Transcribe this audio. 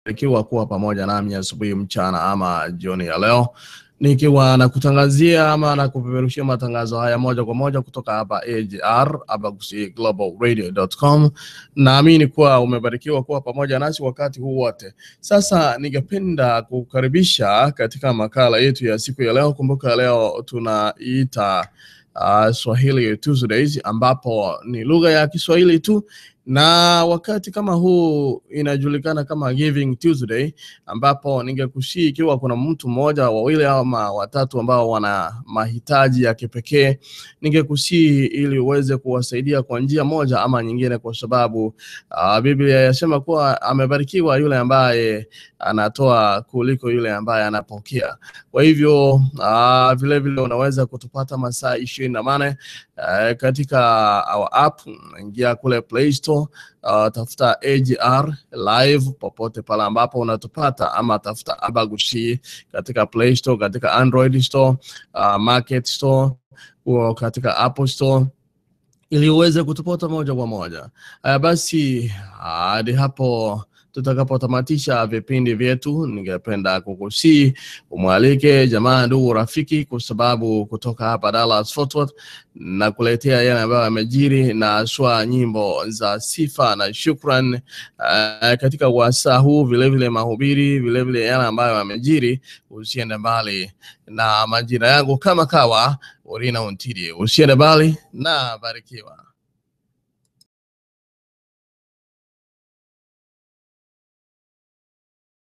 Umebarikiwa kuwa pamoja nami asubuhi, mchana ama jioni ya leo, nikiwa nakutangazia ama nakupeperushia matangazo haya moja kwa moja kutoka hapa AGR abagusii-global-radio.com. Naamini kuwa umebarikiwa kuwa pamoja nasi wakati huu wote. Sasa ningependa kukaribisha katika makala yetu ya siku ya leo. Kumbuka leo tunaita Swahili Tuesdays, ambapo ni lugha ya Kiswahili tu, na wakati kama huu inajulikana kama Giving Tuesday, ambapo ningekusihi ikiwa kuna mtu mmoja, wawili ama watatu ambao wana mahitaji ya kipekee, ningekusihi ili uweze kuwasaidia kwa njia moja ama nyingine, kwa sababu Biblia yasema kuwa amebarikiwa yule ambaye anatoa kuliko yule ambaye anapokea. Kwa hivyo vile vile unaweza kutupata masaa 24 katika our app. Ingia kule Play Store, tafuta AGR live popote pale ambapo unatupata, ama tafuta Abagusi katika Play Store, katika Android Store, Market Store, katika Apple Store, ili uweze kutupata moja kwa moja. Basi hadi hapo tutakapotamatisha vipindi vyetu, ningependa kukusii umwalike jamaa, ndugu, rafiki, kwa sababu kutoka hapa Dallas Fort Worth na kuletea yale ambayo yamejiri na swa nyimbo za sifa na shukran katika wasaa huu, vile vile mahubiri, vile vile yale ambayo yamejiri. Usiende mbali na majina yangu kama kawa Orina Untiri, usiende mbali na barikiwa.